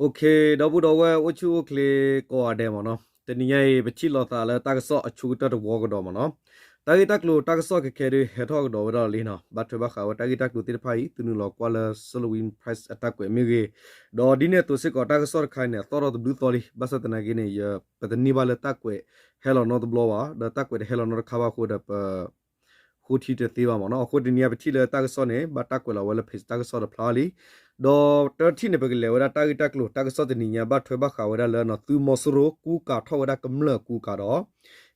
ဒီပုၢ်ဒီဝဲၢ်အိၣ်ဆူၣ်အိၣ်ချ့ကိးဂၤဒဲးမ့ၢ်နီၤ, တနံၤညါအံၤ ပထံၣ်လိာ်သးလၢတၢ်ကစီၣ်အဆိကတၢၢ်တဝီကဒီးမ့ၢ်နီၤ, တၢ်ဂ့ၢ်တၢ်ကျိၤတၢ်ကစီၣ်ခဲခဲဒုးဟဲထီၣ်ကဒီးဝဲဒၣ်လံနီၤ, ဘၣ်ထွဲဘၣ်ဃးဝဲတၢ်ဂ့ၢ်တၢ်ကျိၤသ့ၣ်တဖၣ်အံၤ သုနုာ်လီၤကွၢ်လၢ SolarWinds Press အတၢ်ကွဲးမ့ၢ်ဂ့ၤ, ဒီးဒ်န့ၣ်အသိးစ့ၢ်ကီးတၢ်ကစီၣ်တခါအံၤန့ၣ် အသီၣ်ထီၣ်တဘျုးသီလံ, ဘၣ်ဆၣ်သနာ်က့န့ၣ် ယပတန့ၢ်ဘၣ်လၢတၢ်ကွဲးဟဲလီၤနီတဘျီဘၣ်, ဒီးတၢ်ကွဲးတဟဲလီၤနီတခါဘၣ်အဃိဒီးပ ဃိထံတသ့ဘၣ်မ့ၢ်နီၤ, အဃိတနံၤအံၤပထံၣ်လၢတၢ်ကစီၣ်န့ၣ် ဘၣ်တၢ်ကွဲးလီၤဝဲလၢ page တၢ်ကစီၣ်တဖျါလံ, ဒီးတထံၣ်န့ၣ် ပကလဲၤဝဲဒၣ်တၢ်ဂ့ၢ်တၢ်ကျိၤတၢ်ကစီၣ်တနံၤညါ ဘၣ်ထွဲဘၣ်ဃးဝဲဒၣ်လၢ သုးမီၤစိရိၤကူကၤထီၣ်ဝဲဒၣ်ကမျၢၢ်ကူကၤဒီး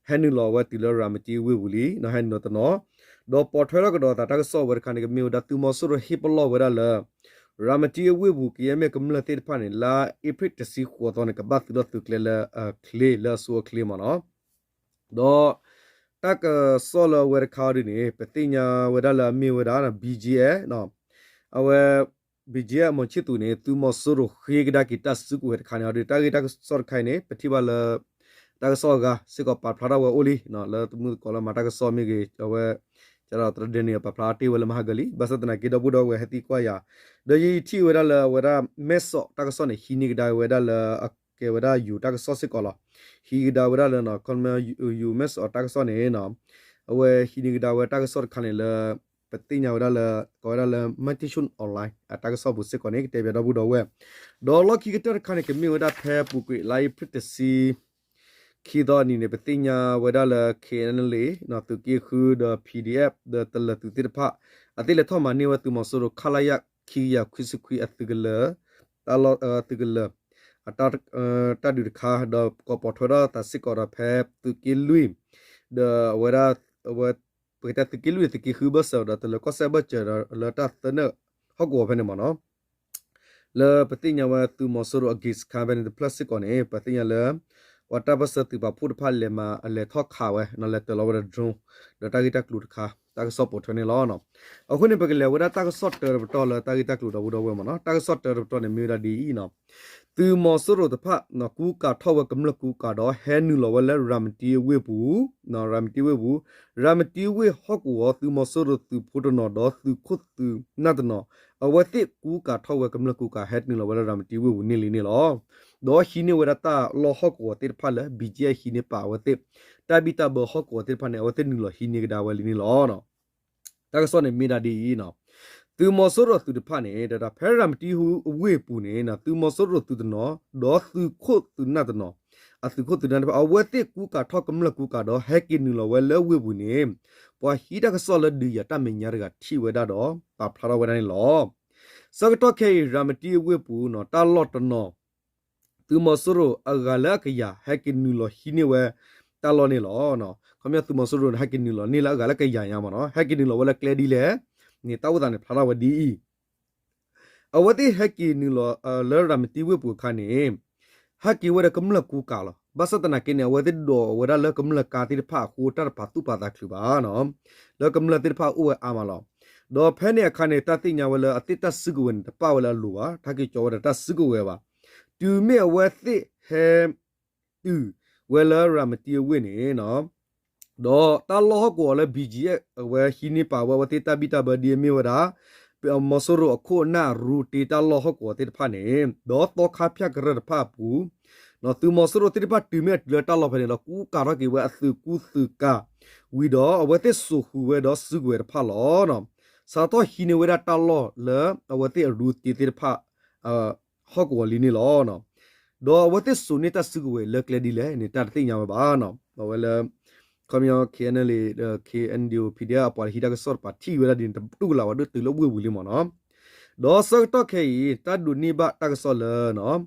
ဟဲနုာ်လီၤဝဲတုၤလၢရၤမတံဝ့ၢ်ပူၤလံ, ဟဲနုာ်လီၤတနီၤ, ဒီးပိာ်ထွဲထီၣ်ကဒီးအသးတၢ်ကစီၣ်ဝဲတခါန့ၣ် ကမ့ၢ်ဝဲဒၣ်သုးမီၤစိရိၤဟ့ၣ်ပလီၢ်ဝဲဒၣ်လၢ ရၤမတံအဝ့ၢ်ပူၤ ကယဲၢ်မ့ၢ်ကမျၢၢ်သ့ၣ်တဖၣ်န့ၣ် လါအ့ဖြ့ၣ်တဆံဃိးသီန့ၣ် ကဘၣ်သုးလီၢ်သုးကျဲလၢအချ့ လၢအဆိအချ့မ့ၢ်နီၤ, ဒီးတၢ်ကစီၣ်လၢအဝဲတခါအံၤဒ်န့ၣ် ပသ့ၣ်ညါဝဲဒၣ်လၢအမ့ၢ်ဝဲဒၣ် BGF အဝဲ BGF မီၤဆံၣ်သူးန့ၣ် သုးမီၤစိရိၤဃ့ကဒါက့ၤတၢ်စုကဝဲၤတခါန့ၣ်အံၤဒီး တၢ်ဂ့ၢ်တၢ်ကစီၣ်တခါအံၤန့ၣ် ပထံၣ်ဘၣ်လၢ တၢ်ကစီၣ်အဂၤစ့ၢ်ကီးပာ်ဖျါထီၣ်ဝဲအိၣ်လံ, လၢသမုၢ်သကိးလၢမၤတၢ်ကစီၣ်မ့ၢ်ဂ့ၤ အဝဲ ကဒီးသရၣ်ဒဲန့ၣ် ပာ်ဖျါတ့ၢ်ဝဲလၢမဟါကလံ, ဘၣ်ဆၣ်သနာ်က့ဒီပုၢ်ဒီဝဲၢ်ဟဲသံကွၢ်ယၤ, ဒီးယထံၣ်ဝဲဒၣ်လၢအဝဲဒၣ် မဲၢ်စီးတၢ်ကစီၣ်န့ၣ် ဟံးန့ၢ်ကဒါဝဲဒၣ်လၢအကဲဝဲဒၣ်ယိၤတၢ်ကစီၣ်စ့ၢ်ကီးလီၤ, ဟံးကဒါဝဲဒၣ်လၢ ခီပညီ ယိၤမဲၢ်စီးတၢ်ကစီၣ်န့ၣ် အဝဲဟံးန့ၢ်ကဒါဝဲတၢ်ကစီၣ်တခါန့ၣ်လၢ ပသ့ၣ်ညါဝဲဒၣ်လၢ ကိးဝဲဒၣ်လၢ Matichun Online အတၢ်ကစီၣ်ပူၤစ့ၢ်ကီးန့ၣ် ကတဲဘၣ်ဒီပုၢ်ဒီဝဲၢ်, ဒီးလီၢ်ခံကတၢၢ်တခါန့ၣ် ကမ့ၢ်ဝဲဒၣ်ဖဲအပူၤကွံာ်လါအ့ဖြ့ၣ်တဆံ ခံသီအနံၤန့ၣ် ပသ့ၣ်ညါဝဲဒၣ်လၢ KNLA သုးက့ဃုဒီး PDF ဒီးတလၢၤသုးသ့ၣ်တဖၣ် အသ့ၣ်လဲၤထီၣ်မၤန့ၢ်ဝဲသုးမီၤစိရိၤ ခလရ ခံကယၤခွံဆံခွံအသုးကလၢၤ တၢ်လီၢ်သုးကလၢၤ အတၢ်ဒုးတခါ ဒီးကီးပိာ်ထွဲထီၣ်သးစ့ၢ်ကီးဒီးဖဲသုးက့လွံၢ် ဒီးအဝဲဒၣ် အဝဲ ပကတဲသုးက့လွံၢ်သုးက့ဃုဘၢၣ်စၢၤဒီးတလၢၤကီၢ်စဲၣ်ဘၢၣ်စၢၤဒီးလၢတၢ်သၢနၢၣ်ဟီၣ်ကဝီၤဖဲန့ၣ်မ့ၢ်နီၤ လၢပသ့ၣ်ညါဝဲသုးမီၤစိရိၤအဂ့ၢ်စခါဖဲန့ၣ်တဖျၢၣ်စ့ၢ်ကီးန့ၣ် ပသ့ၣ်ညါလၢ ပှၤတၢ်ပၢၢ်ဆၢသုးပာ်ဖှိၣ်တဖၣ်လဲၤမၤ လဲၤထီၣ်ခးဝဲ လဲၤတၢၤလီၤဝဲဒီး drone ဒီးတၢ်ဂ့ၢ်တၢ်ကျိၤတခါ တၢ်ကစီၣ်ပိာ်ထွဲန့ၣ်လီၤ. အဃိန့ၣ် ပကလဲၤဝဲဒၣ်တၢ်ကစီၣ်တၢတပတီၢ်လၢတၢ်ဂ့ၢ်တၢ်ကျိၤဒီပုၢ်ဒီဝဲၢ်မ့ၢ်နီၤ တၢ်ကစီၣ်တၢတပတီၢ်န့ၣ်မ့ၢ်ဝဲဒၣ်ဒ်အံၤနီၤ သုးမီၤစိရိၤတဖၣ် ကူကၤထီၣ်ဝဲကမျၢၢ်ကူကၤဒီး ဟဲနုာ်လီၤဝဲလၢရၤမတံဝ့ၢ်ပူၤ ရၤမတံဝ့ၢ်ပူၤ ရၤမတံဝ့ၢ်ဟီၣ်ကဝီၤ သုးမီၤစိရိၤသုးဖိတနီၤဒီးသုးခိၣ်သုးနၢ်တနီၤ အဝဲသ့ၣ်ကူကၤထီၣ်ဝဲကမျၢၢ်ကူကၤ ဟဲနုာ်လီၤဝဲလၢရၤမတံဝ့ၢ်ပူၤန့ၣ်လံန့ၣ်လီၤ. ဒီးဟံးန့ၢ်ဝဲဒၣ်တၢ်လီၢ်ဟီၣ်ကဝီၤသ့ၣ်တဖၣ်လၢ BGF ဟံးန့ၢ်ပာ်အဝဲသ့ၣ် တၢ်ဘံၣ်တၢ်ဘၢဟီၣ်ကဝီၤသ့ၣ်တဖၣ်န့ၣ် အဝဲသ့ၣ်နုာ်လီၤဟံးန့ၢ်ကဒါဝဲလံန့ၣ်လီၤ. တၢ်ကစီၣ်န့ၣ်မ့ၢ်ဒၣ်ဒ်အံၤနီၤ သုးမီၤစိရိၤသုးတဖၣ်န့ၣ် တၢ်ဖဲရၤမတံဝ့ၢ်ပူၤန့ၣ် သုးမီၤစိရိၤသုးတနီၤ ဒီးသုးခိၣ်သုးနၢ်တနီၤ အသုးခိၣ်သုးနၢ်တဖၣ် အဝဲသ့ၣ်ကူကၤထီၣ်ကမျၢၢ်ကူကၤဒီး ဟဲက့ၤနုာ်လီၤဝဲလၢဝ့ၢ်ပူၤန့ၣ် ပှၤဟံးတၢ်ကစီၣ်လၢဒုးယၤတၢ်မဲာ်ညါတဂၤထံၣ်ဝဲဒၣ်ဒီး ပာ်ဖျါထီၣ်ဝဲဒၣ်န့ၣ်လီၤ. ဆၢကတီၢ်ခဲအံၤ ရၤမတံဝ့ၢ်ပူၤနီၤ တၢ်လီၢ်တနီၤ သုးမီၤစိရိၤအဂၤလၢအကယၤ ဟဲက့ၤနုာ်လီၤဟံးန့ၢ်ဝဲတၢ်လီၢ်န့ၣ်လီၤ. ခီပညီသုးမီၤစိရိၤန့ၣ် ဟဲက့ၤနုာ်လီၤန့ၢ်လၢအဂၤလၢကယၤညါမ့ၢ်နီၤ ဟဲက့ၤနုာ်လီၤဝဲလၢကျဲဒ်လဲၣ်န့ၣ် တၢ်အိၣ်သးန့ၣ်ဖျါထီၣ်ဝဲဒ်အံၤ အဝဲသ့ၣ်ဟဲက့ၤနုာ်လီၤလၢရၤမတံဝ့ၢ်ပူၤအခါန့ၣ် ဟဲက့ၤဝဲဒီးကမျၢၢ်ကူကၤလီၤ. ဘၣ်ဆၣ်သနာ်က့န့ၣ် အဝဲသ့ၣ်ဒိးဝဲဒၣ်လၢကမျၢၢ်ကါသ့ၣ်တဖၣ်အဃိ တၢ်တပာ်သူၣ်ပာ်သးချုးဘၣ်နီၤ လၢကမျၢၢ်သ့ၣ်တဖၣ်အိၣ်ဝဲအါမးလီၤ. ဒီးဖဲန့ၣ်အခါန့ၣ် တၢ်သ့ၣ်ညါဝဲလၢအသ့ၣ်တၢ်စုကဝဲၤန့ၣ် တပာ်ဝဲလၢအလိၤဘၣ် တၢ်က့ၤကၠီဝဲဒီးတၢ်စုကဝဲၤဘၣ်. တုၤမ့ၢ်အဝဲသ့ၣ်ဟဲ တုၤဝဲလၢရၤမတံအဝ့ၢ်န့ၣ် ဒီးတၢ်လီၢ်ဟီၣ်ကဝီၤလၢ BGF အဝဲဟံးန့ၢ်ပာ်ဝဲ အဝဲသ့ၣ်တၢ်ဘံၣ်တၢ်ဘၢဒ်အမ့ၢ်ဝဲဒၣ် မီၤစိရိၤအခိၣ်အနၢ်ရူတ့တၢ်လီၢ်ဟီၣ်ကဝီၤသ့ၣ်တဖၣ်န့ၣ် ဒီးသီခါဖၠၣ်ကရၢၢ်တဖၣ်အပူၤ သုးမီၤစိရိၤသ့ၣ်တဖၣ်တုၤမ့ၢ်အတုၤလၢတၢ်လီၢ်ဖဲန့ၣ်ဒီး ကူကၤထီၣ်က့ၤဝဲအသုးကူသုးကၤ ဝံၤဒီးအဝဲသ့ၣ်စိာ်ဃုာ်ဝဲဒီးစုကဝဲၤတဖၣ်လီၤ. စးထီၣ်ဟံးန့ၢ်ဝဲဒၣ်တၢ်လီၢ်လၢအဝဲသ့ၣ်အရူတ့သ့ၣ်တဖၣ် ဟီၣ်ကဝီၤလံန့ၣ်လီၤ. ဒီးအဝဲသ့ၣ်စိာ်န့ၢ်တၢ်စုကဝဲၤလၢကျဲဒ်လဲၣ်န့ၣ် တၢ်တသ့ၣ်ညါဝဲဘၣ်နီၤ. အဝဲလၢ ခီပညီ KNLA ဒီး KNDO PDF အပှၤဟံးတၢ်ကစီၣ်တပၤထံၣ်ဝဲဒၣ်ဒ်န့ၣ် တတူၢ်ကလာ်ဝဲဒၣ်တုၤလၢဝ့ၢ်ပူၤလံမ့ၢ်နီၤ. ဒီးဆၢကတီၢ်ခဲအံၤ တၢ်ဒိးန့ၢ်ဘၣ်တၢ်ကစီၣ်လၢ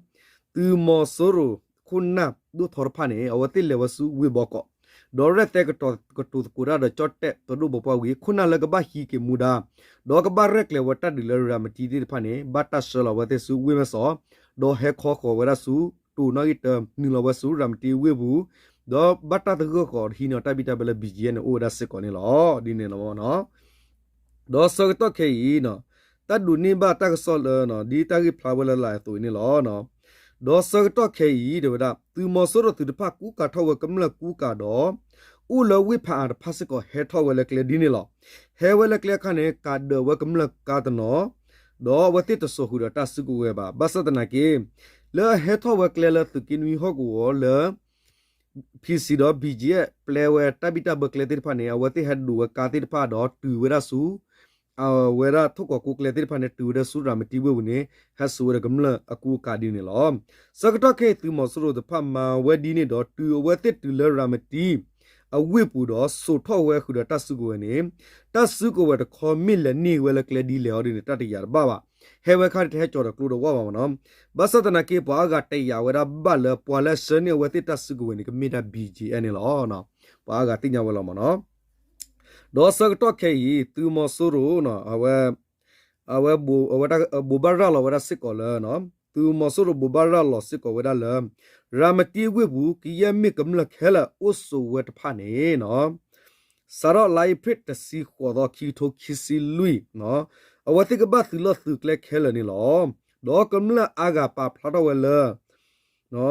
သုးမီၤစိရိၤခိၣ်နၢ်ဒိၣ်ထီတဖၣ်န့ၣ် အဝဲသ့ၣ်လဲၤဝဲဆူဝ့ၢ်ဘီကီး ဒီးရဲၣ်သဲကတိၤသကိးတၢ်ဒီးကၠီၣ်တဲၣ်ပဒိၣ်ပပှၢ်ဝံၤ ခိၣ်နၢ်လၢကဘၣ်ဟံးက့ၤမူဒါ ဒီးကဘၣ်ရဲၣ်ကျဲၤဝဲတၢ်ဒုးလၢရၤမတံသ့ၣ်တဖၣ်န့ၣ် ဘၣ်တၢ်ဆှၢလီၤဝဲသ့ၣ်ဆူဝ့ၢ်မဲၢ်စီး ဒီးဟဲခီဃီၤဝဲဒၣ်ဆူ တိၤနီၣ်ဂံၢ်တၢ နုာ်လီၤဝဲဆူရၤမတံဝ့ၢ်ပူၤ ဒီးဘၣ်တၢ်သဂၢၢ်ဃီၤဟံးန့ၢ်အီၤတၢ်ဘံၣ်တၢ်ဘၢလၢ ဘံၣ်ကယဲၢ်န့ၣ် အိၣ်ဝဲဒၣ်စ့ၢ်ကီးန့ၣ်လီၤ. ဒ်န့ၣ်လီၤမ့ၢ်နီၤ. ဒီးဆၢကတီၢ်ခဲအံၤ တၢ်ဒိးန့ၢ်ဘၣ်တၢ်ကစီၣ်လၢ ဒ်တၢ်ဂ့ၢ်ဖျါဝဲလၢလာ်အသိးအံၤန့ၣ်လီၤ. ဒီးဆၢကတီၢ်ခဲအံၤ တဲဝဲဒၣ် သုးမီၤစိရိၤသုးတဖၣ်ကူကၤထီၣ်ဝဲကမျၢၢ်ကူကၤဒီး အိၣ်လၢဝ့ၢ်ဖးအါတဖၣ်စ့ၢ်ကီးဟဲထီၣ်ဝဲလၢကျဲဒ်န့ၣ်လီၤ. ဟဲဝဲလၢကျဲအခါန့ၣ် ကးဒၢးဝဲကမျၢၢ်ကါတနီၤ ဒီးအဝဲသ့ၣ်တစိာ်ဃုာ်ဒီးတၢ်စုကဝဲၤဘၣ်. ဘၣ်ဆၣ်သနာ်က့ လၢအဟဲထီၣ်ဝဲကျဲလၢသုးက့နွံဟီၣ်ကဝီၤလၢ PC ဒီး BGF ပျဲဝဲတၢ်ဘံၣ်တၢ်ဘၢကျဲသ့ၣ်တဖၣ်န့ၣ် အဝဲသ့ၣ်ဟဲဒိးဝဲကါသ့ၣ်တဖၣ်ဒီးတုၤဝဲဒၣ်ဆူ အဝဲဒၣ်ထိၣ်ကီးကိးကျဲသ့ၣ်တဖၣ်န့ၣ် တုၤဝဲဒၣ်ဆူရၤမတံဝ့ၢ်ပူၤန့ၣ် ဟဲစိာ်ဝဲဒီးကမျၢၢ်အကူအကၤဒ်န့ၣ်လီၤ. ဆၢကတီၢ်ခဲအံၤ သုးမီၤစိရိၤတဖၣ်မၤဝဲဒ်န့ၣ်ဒီး တုၤအဝဲသ့ၣ်တုၤလၢရၤမတံ အဝ့ၢ်ပူၤဒီးစိာ်ထီၣ်ဝဲဃုာ်ဒီးတၢ်စုကဝဲၤန့ၣ် တၢ်စုကဝဲၤတခီမ့ၢ်လဲၤန့ၢ်ဝဲလၢကျဲဒ်လဲၣ်အီၤဒ်န့ၣ် တၢ်တယာ်တဘၣ်ဘၣ်. ဟဲဝဲခါန့ၣ် တဟဲကၠီၤဒီးကျိဒီးဝၣ်ဘၣ်မ့ၢ်နီၤ. ဘၣ်ဆၣ်သနာ်က့ ပှၤအါဂၤတယာ်ဝဲဒၣ်ဘၣ်လၢ ပှၤလၢအဆှၢန့ၢ်အဝဲသ့ၣ်တၢ်စုကဝဲၤန့ၣ် ကမ့ၢ်ဒၣ် BGF န့ၣ်လီၤ. ပှၤအါဂၤသ့ၣ်ညါဝဲလီၤမ့ၢ်နီၤ. ဒီးဆၢကတီၢ်ခဲအံၤ သုးမီၤစိရိၤ အဝဲ အဝဲ ဘိးဘၣ်ရၤလီၤဝဲဒၣ်စ့ၢ်ကီးလၢ သုးမီၤစိရိၤဘိးဘၣ်ရၤလီၤစ့ၢ်ကီးဝဲဒၣ်လၢ ရၤမတံဝ့ၢ်ပူၤ ကယဲၢ်မ့ၢ်ကမျၢၢ်ခဲလၢာ်အိၣ်ဆိးဝဲတဖၣ်န့ၣ် စးထီၣ်လါအ့ဖြ့ၣ်တဆံဃိးသီ ခံကထိခံဆံလွံၢ် အဝဲသ့ၣ်ကဘၣ်သုးလီၢ်သုးကျဲခဲလၢာ်န့ၣ်လီၤ. ဒီးကမျၢၢ်အါဂၤပာ်ဖျါထီၣ်ဝဲလၢ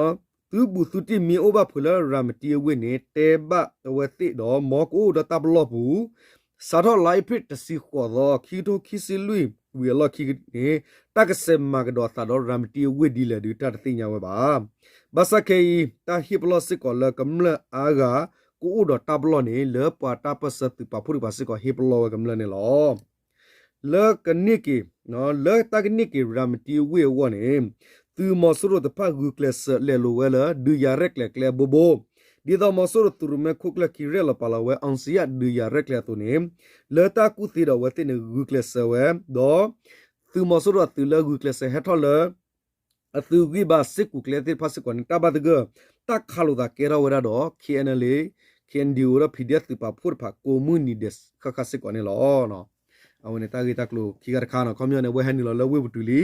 သုးဘူးသုးတံၢ်မ့ၢ်အိၣ်ဘၣ်ဖုးလၢရၤမတံအဝ့ၢ်န့ၣ် တဲဘၣ်အဝဲသ့ၣ်ဒီး မ်ကအိၣ်ဒီးတၢ်ပလီၢ်ပူၤ စးထီၣ်လါအ့ဖြ့ၣ်တဆံဃိးသီ ခံကထိခံဆံလွံၢ် ဝံၤအလီၢ်ခံန့ၣ် တၢ်ကစဲးမၤကဒီးအသးဒီးရၤမတံအဝ့ၢ်ဒ်လဲၣ်ဒုး တၢ်တသ့ၣ်ညါဝဲဘၣ်. ဘၣ်ဆၣ်ခဲအံၤ တၢ်ဟ့ၣ်ပလီၢ်စ့ၢ်ကီးလၢကမျၢၢ်အါဂၤ ကအိၣ်ဒီးတၢ်ပလီၢ်န့ၣ် လၢပှၤတၢ်ပၢၢ်ဆၢသုးပာ်ဖှိၣ်တကပၤစ့ၢ်ကီး ဟ့ၣ်ပလီၢ်ဝဲကမျၢၢ်န့ၣ်လီၤ. လၢကန့ၢ်က့ၤ လၢတၢ်ကန့ၢ်က့ၤရၤမတံအဝ့ၢ်အဂီၢ်န့ၣ် သုးမီၤစိရိၤတဖၣ်ဂုာ်ကျဲးစၢးလဲၤလိာ်ဝဲလၢ ဒုးယၤရဲၣ်ကျဲၤကျဲအဘိဘိ ဒ်သိးမီၤစိရိၤသုးရူးမဲခိၣ်ကျၢၢ်ခံရဲၣ်လီၤပာ်လီၤဝဲ အောင်ဇေယျ ဒုးယၤရဲၣ်ကျဲၤအသိးန့ၣ် လၢတၢ်ကူၣ်သ့ဒီးအဝဲသ့ၣ်န့ၣ်ဂုာ်ကျဲးစၢးဝဲ ဒီး သုးမီၤစိရိၤအသုးလၢဂုာ်ကျဲးစၢးဟဲထီၣ်လၢ အသုးဂံၢ်ဘါစ့ၢ်ကီးကျဲသ့ၣ်တဖၣ်စ့ၢ်ကီးန့ၣ် တၢ်ဘၣ်သဂၢၢ် တၢ်ခးလိာ်သးကဲထီၣ်ဝဲဒၣ်ဒီး KNLA KNDO ဒီး PDF သုးပာ်ဖှိၣ်တဖၣ်ကိးမုၢ်နံၤဒဲးဃၣ်ဃၣ်စ့ၢ်ကီးန့ၣ်လီၤ. အဝဲန့ၣ်တၢ်ဂ့ၢ်တၢ်ကျိၤခံခါတခါနီၤ ခီပညီန့ၣ် အဝဲဟဲနုာ်လီၤလၢဝ့ၢ်ပူၤတုၤလံ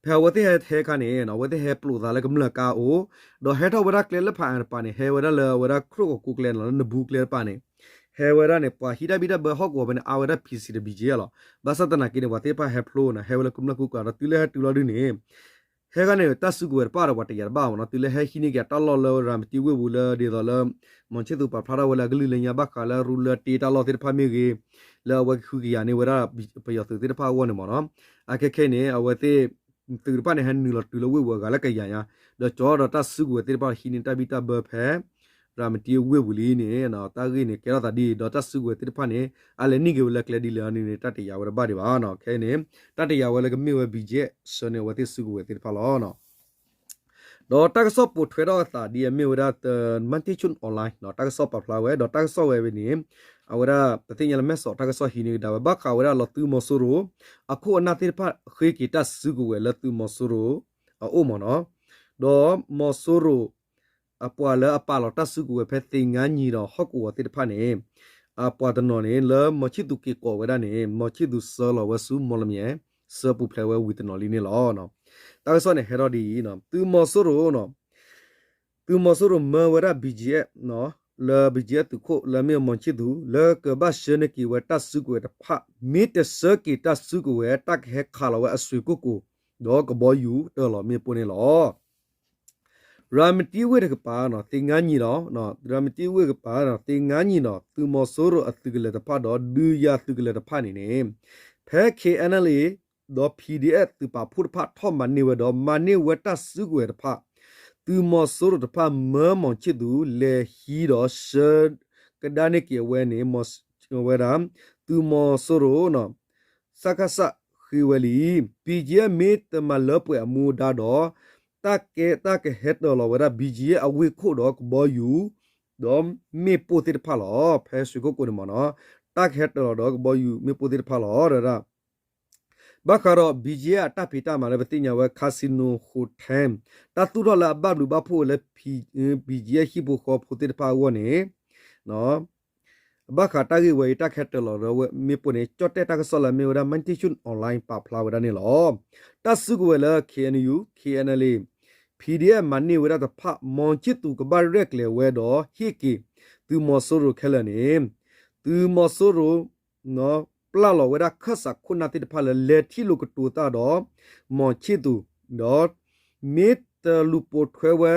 ဖဲအဝဲသ့ၣ်ဟဲဟဲခါန့ၣ် အဝဲသ့ၣ်ဟဲပျိးသးလၢကမျၢၢ်ကါအိၣ် ဒီးဟဲထီၣ်ဝဲဒၣ်ကျဲလၢဖးအါတပၤန့ၣ် ဟဲဝဲဒၣ်လၢအဝဲဒၣ်ခရိၣ်ကီးကိးကျဲန့ၣ်လီၤ လၢနဘူးကျဲတဖၣ်န့ၣ် ဟဲဝဲဒၣ်န့ၣ် ပှၤဟံးတၢ်ဘံၣ်တၢ်ဘၢဟီၣ်ကဝီၤဖဲန့ၣ် အါဝဲဒၣ် PC ဒီး BGF လီၤ. ဘၣ်ဆၣ်သနာ်က့န့ၣ် ပှၤသ့ၣ်တဖၣ်ဟဲဖျိန့ၣ် ဟဲဝဲလၢကမျၢၢ်ကူကၤဒီးတုၤလၢဟဲတုၤလီၤဒုန့ၣ် ဟဲခါန့ၣ် တၢ်စုကဝဲၤတဖၣ်ဒီးပှၤတယာ်တဘၣ်မ့ၢ်နီၤ တုၤလၢဟဲဟံးန့ၢ်က့ၤအတၢ်လီၢ်လၢရၤမတံဝ့ၢ်ပူၤလၢဒ်သိးလၢ မီၤဆံၣ်သူးပာ်ဖျါထီၣ်ဝဲလၢအကလုၢ်လၢညါဘၣ်ဃးလၢရူလၢတ့တၢ်လီၢ်သ့ၣ်တဖၣ်မ့ၢ်ဂ့ၤ လၢအဝဲကဟုကယာ်န့ၢ်ဝဲဒၣ်ပယီၤသုးသ့ၣ်တဖၣ်အဂီၢ်န့ၣ်မ့ၢ်နီၤ အခဲခဲအံၤန့ၣ် အဝဲသ့ၣ် သုးတဖၣ်န့ၣ် ဟဲနုာ်လီၤတုၤလၢဝ့ၢ်ပူၤအဂၤလၢကယၤညါ ဒီးကၠီဒီးတၢ်စုကဝဲၤသ့ၣ်တဖၣ်ဟံးန့ၢ်တၢ်ဘံၣ်တၢ်ဘၢဖဲ ရၤမတံဝ့ၢ်ပူၤလံန့ၣ် တၢ်ဂ့ၢ်န့ၣ်ကဲထီၣ်သးဒ်အံၤ ဒီးတၢ်စုကဝဲၤသ့ၣ်တဖၣ်န့ၣ် အလဲၤန့ၢ်က့ၤဝဲလၢကျဲဒ်လဲၣ်န့ၣ် တၢ်တယာ်ဝဲတဘၣ်ဒံးဘၣ်နီၤ ခဲအံၤန့ၣ် တၢ်တယာ်ဝဲလၢကမ့ၢ်ဝဲ BGF ဆှၢန့ၢ်အဝဲသ့ၣ်စုကဝဲၤသ့ၣ်တဖၣ်လီၤ. ဒီးတၢ်ကစီၣ်ပိာ်ထွဲထီၣ်အသးဒ်အမ့ၢ်ဝဲဒၣ် Matichun Online တၢ်ကစီၣ်ပာ်ဖျါဝဲ ဒီးတၢ်ကစီၣ်ဝဲန့ၣ် အဝဲဒၣ် ပသ့ၣ်ညါလၢမဲၢ်ဆီးတၢ်ကစီၣ်ဟံးန့ၢ်ကဒါဝဲ ဘၣ်ဃးဝဲဒၣ်လီၤသုးမီၤစိရိၤ အခိၣ်အနၢ်သ့ၣ်တဖၣ်ဃ့က့ၤတၢ်စုကဝဲၤလၢသုးမီၤစိရိၤအအိၣ်မ့ၢ်နီၤ ဒီးမီၤစိရိၤ အပှၤလၢအပာ်လီၤတၢ်စုကဝဲၤဖဲသ့ၣ်ငါနံၤဒီးဟီၣ်ကဝီၤသ့ၣ်တဖၣ်န့ၣ် အပှၤတနီၤန့ၣ် လၢမီၤဆံၣ်သူးက့ၤကိးဝဲဒၣ်န့ၣ် မီၤဆံၣ်သူးဆှၢလီၤဝဲဆူမီၣ်လမၠဲၣ် ဆှၢပူၤဖျဲးဝဲဝံၤတနီၤလံန့ၣ်လီၤ. တၢ်ကစီၣ်န့ၣ်ဟဲထီၣ်ဒ်အံၤ သုးမီၤစိရိၤ သုးမီၤစိရိၤမၢဝဲဒၣ် BGF လၢ BGF သုးခိၣ်လၢမ့ၢ်မီၤဆံၣ်သူး လၢကဘၣ်ဆှၢန့ၢ်က့ၤဝဲတၢ်စုကဝဲၤတဖၣ် မ့ၢ်တဆှၢက့ၤတၢ်စုကဝဲၤ တၢ်ကဟဲခးလီၤဝဲအဆွ့ၣ်ကိၢ်ကိၢ် ဒီးကဘီယူၤတၢၢ်လီၤမ့ၣ်ပိၢ်န့ၣ်လီၤ. ရၤမတံဝ့ၢ်တကပၤနီၤ သ့ၣ်ငါနံၤဒီး ရၤမတံဝ့ၢ်ကပၤနီၤ သ့ၣ်ငါနံၤဒီး သုးမီၤစိရိၤအသုးကလၢၤတဖၣ်ဒီး ဒုးယၤသုးကလၢၤတဖၣ်န့ၣ်န့ၣ် ဖဲ KNLA ဒီး PDF သုးပာ်ဖှိၣ်တဖၣ်ထီၣ်မၤန့ၢ်ဝဲဒီး မၤန့ၢ်ဝဲတၢ်စုကဝဲၤတဖၣ် သုးမီၤစိရိၤတဖၣ်မၢမီၤဆံၣ်သူး လဲၤဟံးဒီးဆှၢကဒါန့ၢ်က့ၤအဝဲန့ၣ် ဝဲဒၣ် သုးမီၤစိရိၤ စကစ ဃ့ဝဲလံ. BGF မ့ၢ်တမၤလၢပှဲၤအမူဒါဒီး တၢ်ကဲတၢ်ကဟဲတၢၢ်လီၤဝဲဒၣ် BGF အဝ့ၢ်ခိၣ်ဒီးကဘီယူၤ ဒီးမ့ၣ်ပိၢ်သ့ၣ်တဖၣ်လီၤ. ဖဲဆွ့ၣ်ကိၢ်ကိၢ်န့ၣ်မ့ၢ်နီၤ တၢ်ကဟဲတၢၢ်လီၤဒီးကဘီယူၤမ့ၣ်ပိၢ်သ့ၣ်တဖၣ်လီၤ ဒီး ဘၣ်ဃးဒီး BGF အတၢ်ဖံးတၢ်မၤလၢပသ့ၣ်ညါဝဲ Casino Hotel တၢ်သူၣ်ထီၣ်လၢအဘၣ်ဘျုးဘၣ်ဖှိၣ်ဝဲလၢ BGF ဟံၣ်ဖိဃီဖိသ့ၣ်တဖၣ်အဂီၢ်န့ၣ် ဘၣ်ဃးတၢ်ဂ့ၢ်ဝဲအံၤ တၢ်ကဟဲတၢၢ်လီၤဒီးမ့ၣ်ပိၢ်န့ၣ် ကၠီၣ်တဲၣ်တၢ်ကစီၣ်လၢအမ့ၢ်ဝဲဒၣ် Matichun Online ပာ်ဖျါဝဲဒၣ်န့ၣ်လီၤ. တၢ်စုကဝဲၤလၢ KNU, KNLA, PDF မၤန့ၢ်ဝဲဒၣ်တဖၣ် မီၤဆံၣ်သူးကဘၣ်ရဲၣ်ကျဲၤဝဲဒီးဟ့ၣ်က့ၤ သုးမီၤစိရိၤခဲလၢာ်န့ၣ် သုးမီၤစိရိၤ ပျၢ်လီၤဝဲဒၣ်ခၢၣ်စးခိၣ်နၢ်သ့ၣ်တဖၣ်လၢလဲၤထံၣ်လိာ်ကတိၤတၢ်ဒီး မီၤဆံၣ်သူး ဒီး မ့ၢ်တလူၤပိာ်ထွဲဝဲ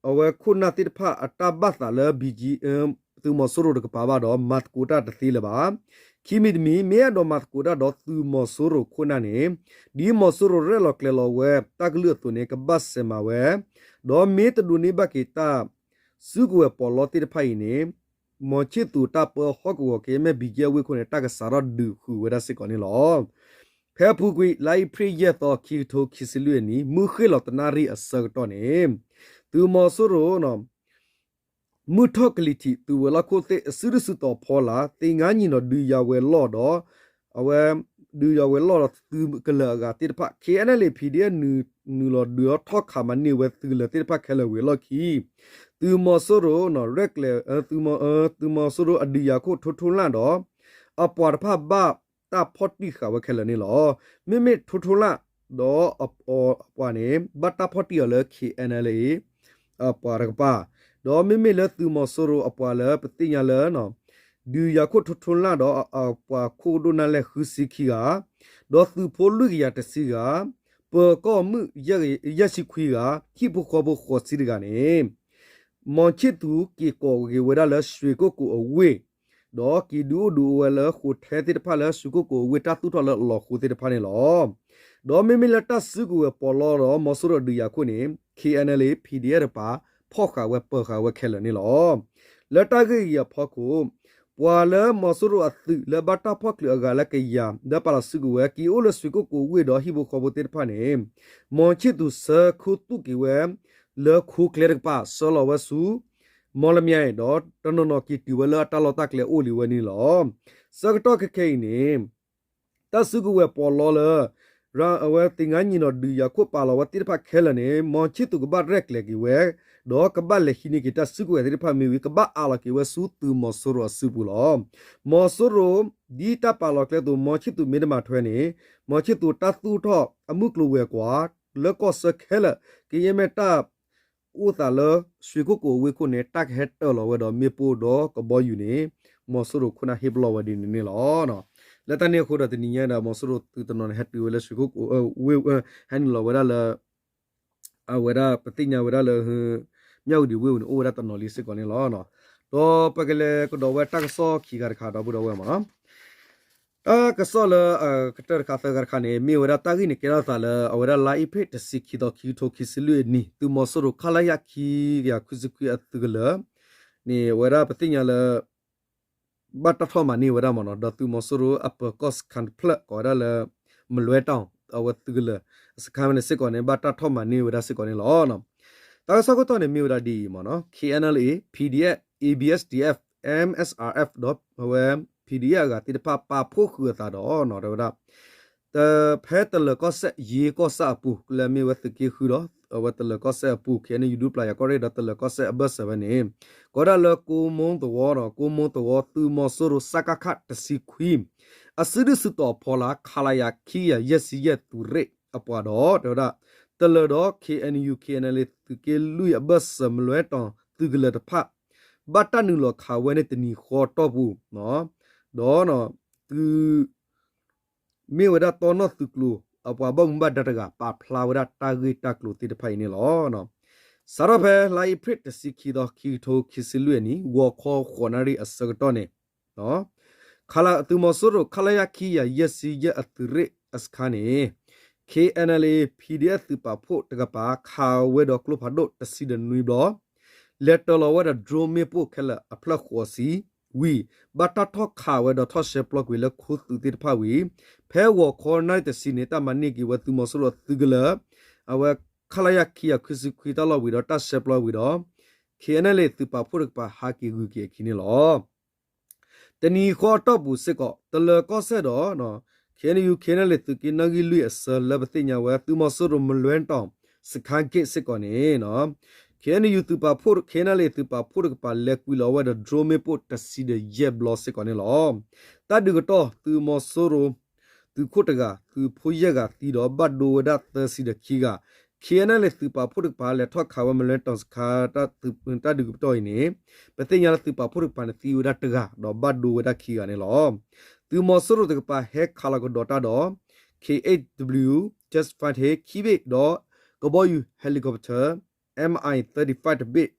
အဝဲခိၣ်နၢ်သ့ၣ်တဖၣ်အတၢ်ဘၣ်သးလၢ BG သုးမီၤစိရိၤတကပၤဘၣ်ဒီး မၤသကိးတၢ်တသ့လၢၤဘၣ်. ခံမံၤတမံၤ မ့ၢ်အဲၣ်ဒိးမၤသကိးတၢ်ဒီးသုးမီၤစိရိၤခိၣ်နၢ်န့ၣ် ဒ်မီၤစိရိၤရဲၣ်လီၤကျဲၤလီၤဝဲတၢ်ကလုၢ်အသိးန့ၣ် ကဘၣ်စဲးမၤဝဲ, ဒီးမ့ၢ်တဒိးန့ၢ်ဘၣ်က့ၤတၢ်စုကဝဲၤပီးလီသ့ၣ်တဖၣ်အံၤန့ၣ် မီၤခၠံၣ်သူးတၢ်ပၢဟီၣ်ကဝီၤ ကမ့ၢ် ဘံကဲဝ့ၢ်ခိၣ်န့ၣ် တၢ်ကစးထီၣ်ဒုးဃုာ်ဝဲဒၣ်စ့ၢ်ကီးန့ၣ်လီၤ. ဖဲအပူၤကွံာ် လါအ့ဖြ့ၣ်ယဲၢ်သီ ခံကထိခံဆံလွံၢ်အနံၤ မုၢ်ဃ့ၢ်လီၤတနၣ်ရံၣ်အဆၢကတီၢ်န့ၣ် သုးမီၤစိရိၤ မုၢ်ထီၣ်ကလံၤထံး သုးဝဲၤလီၢ်ခိၣ်သ့ၣ် အစုဒုၣ်စုတီၤဖီလာ် သ့ၣ်ငါနံၣ်နီၤ ဒုးယၤဝဲၤလီၢ်ဒီး အဝဲ ဒုးယၤဝဲၤလီၢ်ဒီးသုးကလၢၤအဂၤသ့ၣ်တဖၣ် ခ့ၣ်အဲၣ်ၣ်အဲၣ်လ်အ့ၣ် ဖံးဒံၣ်အ့ၣ် နုာ်လီၤဒုးထီၣ်ခးမၤန့ၢ်ဝဲသုးကလၢၤသ့ၣ်တဖၣ်ခဲလၢာ်ဝံၤအလီၢ်ခံ သုးမီၤစိရိၤ ရဲၣ်ကျဲၤ သုးမီၤစိရိၤအဒုးယၤခိၣ်ထိထိလၣ်ဒီး အပှၤတဖၣ်ဘၣ်တၢ်ဖီၣ်တံၢ်ဃာ်ဝဲခဲလၢာ်န့ၣ်လီၤ. မ့မ့ၢ်ထိထိလၣ် ဒီးအပှၤန့ၣ် ဘၣ်တၢ်ဖီၣ်တံၢ်အီၤလၢ ခ့ၣ်အဲၣ်ၣ်အဲလ်အ့ၣ် အပှၤတကပၤ, ဒီးမ့မ့ၢ်လၢသုးမီၤစိရိၤအပှၤလၢပသ့ၣ်ညါလၢ ဒုးယၤခိၣ်ထိထိလၣ်ဒီး အပှၤခိၣ်ဒိၣ်နၢ်လဲၢ်ဃုဆံခံဂၤ, ဒီးသုးဖိလွံၢ်ကယၤတဆံဂၤ, ပၢၤကီၢ်မုၣ်ယဲၢ်ဆံခွံဂၤ, ဟံၣ်ဖိဃီဖိဃိးဆံတဂၤန့ၣ် မီၤခၠံၣ်သူးက့ၤကိးက့ၤဝဲဒၣ်လၢ ရွှေကုက္ကို အဝ့ၢ်, ဒီးက့ၤဒုးအိၣ်ဒုးအိၣ်ဝဲလၢ hotel သ့ၣ်တဖၣ်လၢ ရွှေကုက္ကို အဝ့ၢ် တၢ်သူၣ်ထီၣ်လၢအလီၢ်ဃိသ့ၣ်တဖၣ်န့ၣ်လီၤ. ဒီးမ့မ့ၢ်လၢတၢ်စုကဝဲၤပီးလီဒီး မီၤစိရိၤအဒုးယၤခိၣ်န့ၣ် ခ့ၣ်အဲၣ်ၣ်အဲလ်အ့ၣ် ဖံးဒံၣ်အ့ၣ်တကပၤ ဖီၣ်ဃာ်ဝဲပၢၤဃာ်ဝဲခဲလၢာ်န့ၣ်လီၤ. လၢတၢ်ဂ့ၢ်အံၤအဖီခိၣ် ပှၤလၢမီၤစိရိၤအသုးလၢဘၣ်တၢ်ဖီၣ်ချုးအဂၤလၢကယၤ လၢပာ်လီၤစုကဝဲၤ က့ၤအိၣ်လၢ ရွှေကုက္ကို အဝ့ၢ်ဒီးဟံၣ်ဖိဃီဖိသ့ၣ်တဖၣ်န့ၣ် မီၤခၠံၣ်သူးဆှၢခူသူၣ်က့ၤဝဲ လၢခိကျဲတကပၤ ဆှၢလီၤဝဲဆူ မီၣ်လမၠဲၣ် ဒီးတနီၤနီၤက့ၤတုၤဝဲလၢအတၢ်လီၢ်တၢ်ကျဲအိၣ်လံဝဲန့ၣ်လီၤ. ဆၢကတီၢ်ခဲခဲအံၤန့ၣ် တၢ်စုကဝဲၤပီးလီလၢ အဝဲသ့ၣ်ငါနံၣ်နီၤ ဒုးယၤခိၣ်ပာ်လီၤဝဲသ့ၣ်တဖၣ်ခဲလၢာ်န့ၣ် မီၤခၠံၣ်သူးကဘၣ်ရဲၣ်ကျဲၤက့ၤဝဲ ဒီးကဘၣ်လဲၤဟံးန့ၢ်က့ၤတၢ်စုကဝဲၤသ့ၣ်တဖၣ်မ့ၢ်ဝံၤ ကဘၣ်အးလီၤက့ၤဝဲဆူသုးမီၤစိရိၤအစုပူၤလီၤ. မီၤစိရိၤ ဒ်တၢ်ပာ်လီၤကျဲအသိး မီၤခၠံၣ်သူးမ့ၢ်တမၤထွဲန့ၣ် မီၤခၠံၣ်သူးတၢ်သူၣ်ထီၣ်အမုၢ်ကျိၤဝဲၤကွာ် လၢကီၢ်ဆၢခဲလၢာ် ကယဲၢ်မ့ၢ်တၢ် အိၣ်သးလၢ ရွှေကုက္ကို အဝ့ၢ်ခိၣ်န့ၣ် တၢ်ကဟဲတၢၢ်လီၤဝဲဒီးမ့ၣ်ပိၢ်ဒီးကဘီယူၤန့ၣ် မီၤစိရိၤခိၣ်နၢ်ဟ့ၣ်ပလီၢ်ဝဲဒ်န့ၣ်န့ၣ်လီၤ. လၢတၢ်န့ၣ်အဃိဒီးတနံၤညါဒီး မီၤစိရိၤသုးတနီၤန့ၣ် ဟဲတုၤဝဲလၢ ရွှေကုက္ကို အဝ့ၢ် ဟဲနုာ်လီၤဝဲဒၣ်လၢ အဝဲဒၣ်ပသ့ၣ်ညါဝဲဒၣ်လၢ မၠၣ်ဝတံၤဝ့ၢ်ပူၤန့ၣ် အိၣ်ဝဲဒၣ်တနီၤလံစ့ၢ်ကီးန့ၣ်လီၤ. ဒီးပကလဲၤကဒီးဝဲတၢ်ကစီၣ်ခံဂၤတခါ ဒီပုၢ်ဒီဝဲၢ်မးနီၤ တၢ်ကစီၣ်လၢအကတၢၢ်တခါသၢဂၤတခါန့ၣ် မ့ၢ်ဝဲဒၣ်တၢ်ဂ့ၢ်န့ၣ် ကဲထီၣ်သးလၢ အဝဲဒၣ်လါအ့ဖြ့ၣ်တဆံခံသီ ခံကထိခံဆံလွံၢ်အနံၤ သုးမီၤစိရိၤ ခလရ ခံကယၤခွံဆံခွံအသုးကလၢၤန့ၣ် အဝဲဒၣ်ပသ့ၣ်ညါလၢ ဘၣ်တၢ်ထီၣ်မၤန့ၢ်ဝဲဒၣ်မးနီၤ ဒီးသုးမီၤစိရိၤအပၢၤကီၢ်စခန်းတဖျၢၣ် ကိးဝဲဒၣ်လၢ မလွဲတောင် အဝဲသုးကလၢၤ စခန်းဝဲန့ၣ်စ့ၢ်ကီးန့ၣ် ဘၣ်တၢ်ထီၣ်မၤန့ၢ်ဝဲဒၣ်စ့ၢ်ကီးန့ၣ်လီၤ. တၢ်ကစီၣ်ခိၣ်တီန့ၣ်မ့ၢ်ဝဲဒၣ်ဒ်အံၤမးနီၤ ခ့ၣ်အဲၣ်ၣ်အဲလ်အ့ၣ် ခ့ၣ်အဲၣ်ၣ်အ့ၣ် ခ့ၣ်အဲၣ်အ့ၣ် ခ့ၣ်အဲၣ်အ့ၣ် ခ့ၣ်အဲၣ်အ့ၣ် ခ့ၣ်အဲၣ်အ့ၣ် ဒီးအဝဲ ခ့ၣ်အဲၣ်အ့ၣ် အဂၤသ့ၣ်တဖၣ် ပာ်ဖှိၣ်ဃုာ်အသးဒီး တဲဝဲဒၣ် ဖဲတလၢၤကီၢ်စဲၣ် ယ့ကီၢ်ဆၣ်အပူၤ လၢအမ့ၢ်ဝဲသုးက့ဃုဒီး အဝဲတလၢၤကီၢ်စဲၣ်အပူၤ ခ့ၣ်အဲၣ်ယူၣ် ဒူပျၢ်ယၤကီၢ်ရ့ၣ်ဒီးတလၢၤကီၢ်စဲၣ်အဘၢၣ်စၢၤဝဲန့ၣ် ကိးဝဲဒၣ်လၢကိမိသဝီဒီး ကိမိသဝီ သုးမီၤစိရိၤ စကခ တဆံခွံ အစုဒုၣ်စုတီၤဖီလာ် ခလရ ခံကယၤယဲၢ်ဆံယဲၢ်သုးရ့ၣ်အပှၤဒီး တဲဝဲဒၣ် တလၢၤဒီး ခ့ၣ်အဲၣ်ယူၣ် ခ့ၣ်အဲၣ်အ့ၣ် သုးက့လွံၢ်အဘၢၣ်စၢၤ မလွဲတောင် သုးကလၢၤတဖၣ် ဘၣ်တၢ်နုာ်လီၤခးဝဲန့ၣ်တနံၤဃီအတီၢ်ပူၤ ဒီး သုး မ့ၢ်ဝဲဒၣ်တီနီၣ်သုးကျိၤ အပှၤဘၣ်မူဘၣ်ဒါတဂၤ ပာ်ဖျါဝဲဒၣ်တၢ်ဂ့ၢ်တၢ်ကျိၤသ့ၣ်တဖၣ်အံၤန့ၣ်လီၤ. စးထီၣ်ဖဲလါအ့ဖြ့ၣ် တဆံခံသီ ခံကထိခံဆံလွံၢ်အနံၤ ဂီၤခီဃိးနၣ်ရံၣ်အဆၢကတီၢ်န့ၣ် သုးမီၤစိရိၤ ခလရ ခံကယၤယဲၢ်ဆံယဲၢ်အသုးရ့ၣ်အစခန်းန့ၣ် ခ့ၣ်အဲၣ်အ့ၣ် ဖံးဒံၣ်အ့ၣ် သုးပာ်ဖှိၣ်တကပၤ ခးဝဲဒီးကျိဖးဒိၣ်တဆံဒီးနွံဘျီ လဲၤတၢၤလီၤဝဲဒီး drone မ့ၣ်ပိၢ်ခဲလၢာ်အဖျၢၣ်ဃိးဆံ ဝံၤ ဘၣ်တၢ်ထီၣ်ခးဝဲဒီးထီၣ်ရှဲပျီကွံာ်လၢခိသုးသ့ၣ်တဖၣ်ဝံၤ ဖဲဂီၤခီနၣ်ရံၣ်တဆံန့ၣ် တၢ်မၤန့ၢ်က့ၤဝဲသုးမီၤစိရိၤအသုးကလၢၤ အဝဲ ခလရ ခံကယၤခွံဆံခွံ တၢ်လီၢ်ဝံၤဒီးတၢ်ရှဲပျီဝံၤဒီး ခ့ၣ်အဲၣ်အ့ၣ် သုးပာ်ဖှိၣ်တကပၤ ဟးက့ၤဂုၤက့ၤအခံန့ၣ်လီၤ. တနံၤဃီအတီၢ်ပူၤစ့ၢ်ကီး တလၢၤကီၢ်စဲၣ်ဒီး ခ့ၣ်အဲၣ်ယူၣ် ခ့ၣ်အဲၣ်အ့ၣ် သုးက့နီၣ်ဂံၢ်လွံၢ်အဆၢလၢပသ့ၣ်ညါဝဲ သုးမီၤစိရိၤ မလွဲတောင် စခန်းဂိတ် စ့ၢ်ကီးန့ၣ် ခ့ၣ်အဲၣ်ယူၣ် သုးပာ်ဖှိၣ် ခ့ၣ်အဲၣ်အ့ၣ် သုးပာ်ဖှိၣ်တကပၤ လဲၤကွံာ်လီၤဝဲဒီး drone မ့ၣ်ပိၢ်တဆံဒီးယဲၢ်ဘျီစ့ၢ်ကီးန့ၣ်လီၤ. တၢ်ဒုးကတီၢ် သုးမီၤစိရိၤ သုးခိၣ်တဂၤ သုးဖိယဲၢ်ဂၤသံဒီး ဘၣ်ဒိဝဲဒၣ်သၢဆံဒီးခံဂၤ ခ့ၣ်အဲၣ်အ့ၣ် သုးပာ်ဖှိၣ်တကပၤ လဲၤထီၣ်ခးဝဲ မလွဲတောင် စခန်း တၢ်ဒုးကတီၢ်အံၤန့ၣ် ပသ့ၣ်ညါလၢသုးပာ်ဖှိၣ်တကပၤန့ၣ် သံဝဲဒၣ်တဂၤ ဒီးဘၣ်ဒိဝဲဒၣ်ခံဂၤန့ၣ်လီၤ. သုးမီၤစိရိၤတကပၤ ဟဲခးလီၤကဒီးတၢ်ဒီး K eight W Jet Fighter ခံဘ့ၣ် ဒီးကဘီယူၤ helicopter Mi thirty-five တဘ့ၣ်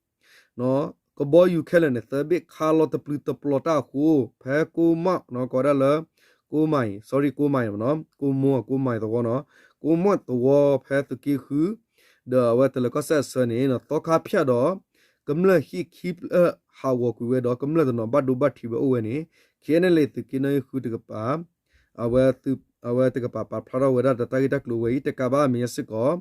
ကဘီယူၤခဲလၢာ်န့ၣ် သၢဘ့ၣ်ခးလီၤတပျုာ်တပျီၤတၢ်အဃိ ဖဲကိးမးနီၤ ကိးဝဲဒၣ်လၢ ကိးမးအံၤ sorry ကိးမးအံၤမနီၤ ကိးမိၢ် ကိးမးအံၤသဝီနီၤ ကိးမးသဝီဖဲသုးက့ဃု ဒီးအဝဲတလၢၤကီၢ်စဲၣ်အဆၢန့ၣ် သီခါဖၠၣ်ဒီး ကမျၢၢ်ဟံၣ်ခံဖျၢၣ်ဟးဂီၤကွံာ်ဝဲဒီး ကမျၢၢ်တနီၤဘၣ်ဒိဘၣ်ထံးဝဲအိၣ်ဝဲန့ၣ် KNLA သုးက့နီၣ်ဂံၢ်ဃုတကပၤ အဝဲတကပၤပာ်ဖျါထီၣ်ဝဲဒၣ်ဒီးတၢ်ဂ့ၢ်တၢ်ကျိၤဝဲအံၤ တကးဘၣ်အမဲာ်ညါစ့ၢ်ကီး